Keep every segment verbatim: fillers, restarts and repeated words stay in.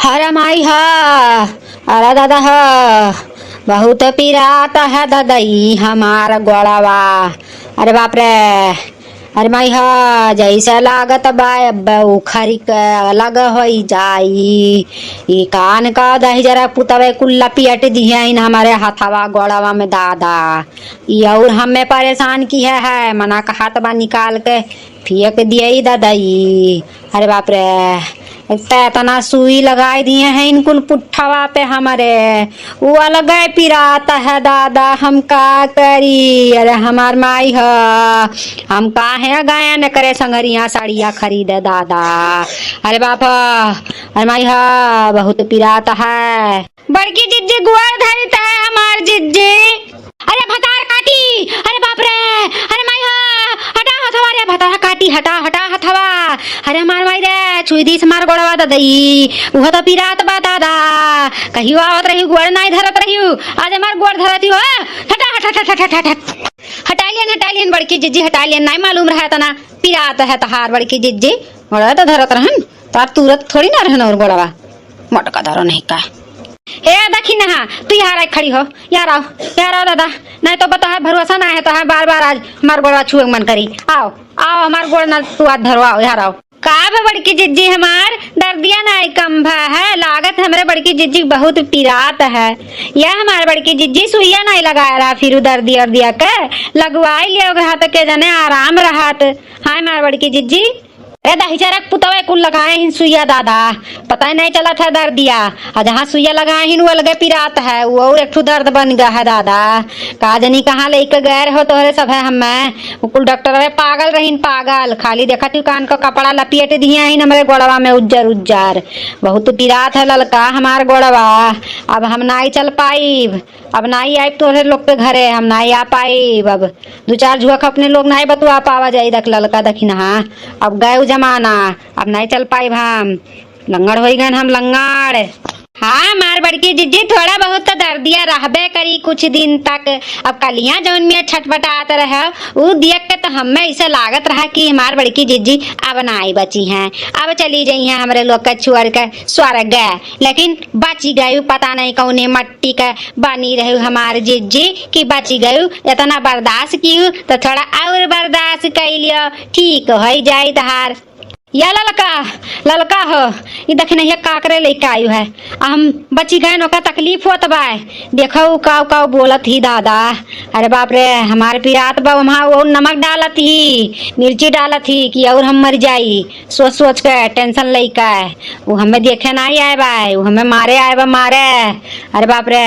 अरे माई ह, अरे दादा ह, बहुत पिरात है ददई हमार गोड़वा। अरे बाप रे, अरे माई ह, जैसे लागत बा अब उखरी के अलग होई जाई। ई कान का दहिजरा पुतवे कुल लपियट दिहे इन हमरे हथवा गोड़वा में दादा। ई और हमें परेशान किहे है, मना कहत बा निकाल के फेंक दिए ई ददई। अरे बाप रे, एक त एतना सुई लगाई दिहे हैं इनकुल पुट्ठवा पे हमरे, उ अलगे पिरात है दादा, हम का करी? अरे हमार माई ह, हम काहे गयन करे संगरिया साड़िया खरीदे दादा। अरे बाप, अरे माई ह, बहुत पिरात है। बड़की जिज्जी गोड़ धरित है हमार जिज्जी। अरे भतार काटी, अरे बाप रे, अरे माई हो, हटा हथवा रे भतार काटी, हटा, हटा हथवा। अरे हमार माई रे, छुई दीस हमार गोड़वा ददई, उहो तो पिरात बा दादा। कहियो आवत रही गोड़ नाई धरत रही, आज हमार गोड़ धरत ही हो। हटा, हटा, हटा, हटा, हटा, हटा। हटा लियन, हटा लियन बड़की जिज्जी, हटा लियन, नाई मालूम रहा तना पिरात है तहार बड़की जिज्जी। गोड़वा तो धरत रहन, तार तुरत थोड़ी ना रहन और गोड़वा। मोटका धरो नहीं का। ए, देखी ना, तू यहाँ रह, खड़ी हो, यहाँ रहो, यहाँ रहो दादा, नहीं तो बता है, भरोसा ना है तो है, बार बार आज हमार गोड़वा छुए के मन करी। आओ, आओ, हमार गोड़ ना तू आज धरो, आओ, यहाँ रहो। का बा बड़की जिज्जी, हमार दर्दिया नाई कम भा है, लागत हमरे बड़की जिज्जी बहुत पिरात है। यह हमार बड़की जिज्जी सुइया नाई लगाए रहा, फिर उ दर्दिया उर्दिया के लगवाई लियो, हाथ के जने आराम रहत। हाँ हमार बड़की जिज्जी। अरे दहिजरक पुतवे कुल लगाए हिन सुइया दादा, पता ही नहीं चलत है दर्दिया। आ जहाँ सुइया लगाए हिन वो अलगे पिरात है, वो और एक ठो दर्द बन गया है दादा। का जनी कहाँ लेके गए रहो तोहरे सब है हमें। वो कुल डॉक्टर अरे पागल रहीन पागल, खाली देखत ही कान का कपड़ा लपेट दिए हिन हमरे गोड़वा में उज्जर उज्जर। बहुत पिरात है ललका हमार गोड़वा, अब हम नाई चल पाइब। अब नाई आइब तोहरे लोग के घरे, हम नाई आ पाइब। अब दू चार झुआ अपने लोग नाई बतुआ पावा जाई, देख ललका दखिनहा। अब गए उ जमाना, अब नाई चल पाइब हम। लंगड़ होई गए हम लंगड़। हाँ, हमार बड़की जिज्जी, थोड़ा बहुत तो दर्दिया रहबे करी कुछ दिन तक। अब कलिया जौन में छटपटात रहे, उ देख के तो हमें ऐसे लागत रहा कि हमार बड़की जिज्जी अब नाई बची हैं, अब चली जाई हैं हमरे लोग के छोड़ के स्वर्ग। लेकिन बची गई, पता नहीं कौने मट्टी के बनी रही हमार जिज्जी कि बची गई। इतना बर्दाश्त की हूँ तो थोड़ा और बर्दाश्त कर लियो, ठीक हो जाई तहार। या ललका, ललका हो, ई दखिनहा का करे लेके आयु है। आ हम बची गए, ओका तकलीफ होत बा। देखो उ काव काव बोलत ही दादा। अरे बाप रे, हमार पिरात बा, वहाँ वो नमक डालत ही, मिर्ची डालत ही कि और हम मर जाई। सोच सोच के, टेंशन लइका, उ हमें देखे नाई आए बा, उ हमें मारे आए बा, मारे। अरे बाप रे,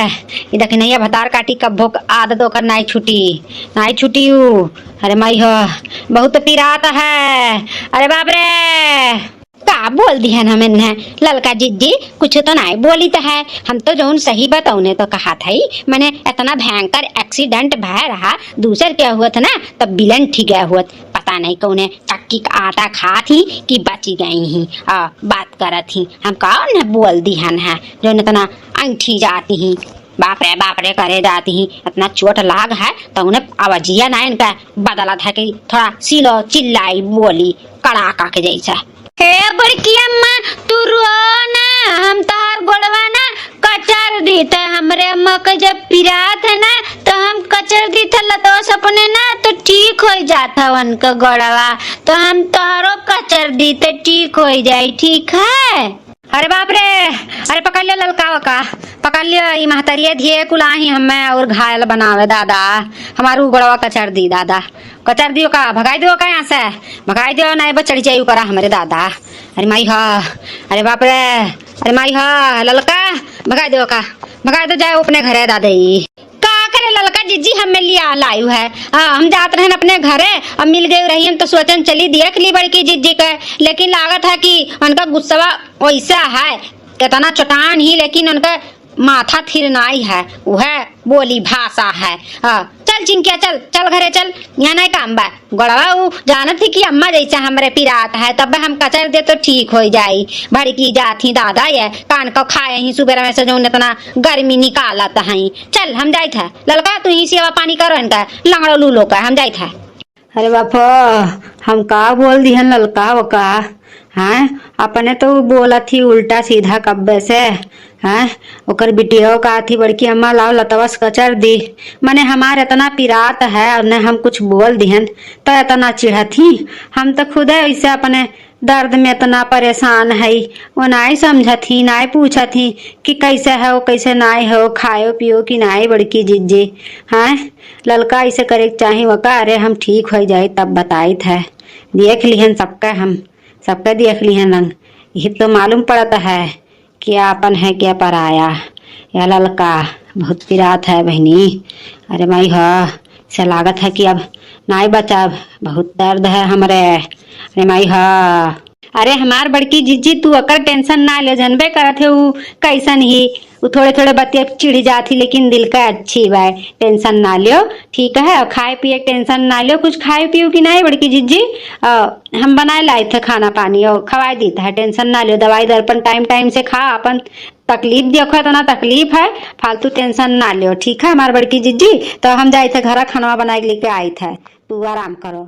ई दखिनहा भतार काटी, कब्बो क आदत ओकर नाई छूटी, नाई छूटी उ। अरे माई हो, बहुत पिरात है। अरे बाप रे, का बोल दिहन हम इन्हें? ललका जिज्जी, कुछ तो नाई बोली तो है, हम तो जौन सही बा तौने तो कहत हई, मने इतना भयंकर एक्सीडेंट भय रहा, दूसर के हुआ था ना, तब बिलन ठीक गया हुआ। पता नहीं कौने चक्की का आटा खात ही कि बची गई ही, आ, बात करत ही। हम का उन्हें बोल दिहन है, जो इतना ऐंठी जाती ही, बाप रे, बाप रे करे जाती ही। इतना चोट लाग है, तो उन्हें आवाजिया ना इनका बदलत है कि थोड़ा सिलो चिल्लाई बोली कड़ाका के जैसा। हे बड़की अम्मा, तू रो ना, हम तोहार गोड़वा ना कचर दी। त हमरे अम्मा के जब पिरात है ना, तो हम कचर दी थे लतवा से अपने ना, तो ठीक हो जात है उनका गोड़वा। तो हम तोहरो कचर दी, तो ठीक हो जाई, ठीक है? अरे बाप रे, अरे पकड़ लियो ललका ओका, पकड़ लियो, ई महतरिया धिये कुलाही हमें और घायल बनावे दादा। हमारू गोड़वा कचर दी दादा, कचर दियो का, भगाई दियो का यहाँ से, भगाई दियो, नहीं बस चढ़ी जाई ऊपर हमरे दादा। अरे माई हा, अरे बाप रे, अरे माई हा, ललका, भगाई दियो का, भगाई दो, जाए अपने घरे दादा। ई का करे ललका जिज्जी हमें लिया लायु है? हाँ, हम जात रहन अपने घरे, अब मिल गई रही, हम तो सोचन चली देख ली बड़की जिज्जी के, लेकिन लागत है कि उनका गुस्सा वैसा है, कितना चटान ही, लेकिन उनका माथा थिर नाई है, वह बोली भाषा है। हाँ, चल चिंकिया, चल, चल घरे चल, यहाँ नहीं काम बा। गोड़वा उ जानत ही कि अम्मा जैसे हमरे पिरात है, तब हम कचर दे तो ठीक हो जाई। भड़की जात ही दादा, ये कान को खाए ही सुबेर में से जौन इतना गर्मी निकालत हैं। चल हम जाइत है, ललका तू ही सेवा पानी करो इनका, लंगड़ो लूलो का, हम जाइत है। अरे बापा, हम का बोल दिहन ललका ओका, हैं, अपने तो उ बोलत ही उल्टा सीधा कब्बे से। हैं, ओकर बिटियो का थी बड़की अम्मा, लाओ लतवा से कचर दी। मने हमार इतना पिरात है और ने हम कुछ बोल दिहन तो इतना चिढ़त ही। हम तो खुदे ऐसे अपने दर्द में इतना परेशान है, वो नाई समझत ही, नाई पूछत ही कि कैसे हो, कैसे नाई हो, खायो पियो कि नाई बड़की जिज्जी। हैं, ललका ऐसे करे के चाही वका। अरे हम ठीक हो जाई तब बताइत है, देख लिहन सबके हम। सबके देख लिहन रंग, यही तो मालूम पड़त है क्या आपन है क्या पराया। या ललका बहुत पिरात है बहनी। अरे माई हो, से लागत है कि अब नाई बचब, बहुत दर्द है हमरे। अरे माई हो। अरे हमार बड़की जिज्जी, तू अकर टेंशन ना ले, जनबे करत है उ कैसन ही। उ थोड़े थोड़े बतिया चिढ़ जात ही, लेकिन दिल का अच्छी बाय, टेंशन ना लियो। ठीक है, और खाए पिए के टेंशन ना लियो। कुछ खाए पियो कि नहीं बड़की जिज्जी? अ, हम बनाए लाए थे खाना पानी और खवाए दी था, टेंशन ना लियो। दवाई दर्पण टाइम टाइम से खा, अपन तकलीफ देखो, इतना तकलीफ है, फालतू टेंशन ना लियो। ठीक है हमार बड़की जिज्जी, तो हम जाए थे घर खाना बनाए के लेके आई थे, तू आराम करो।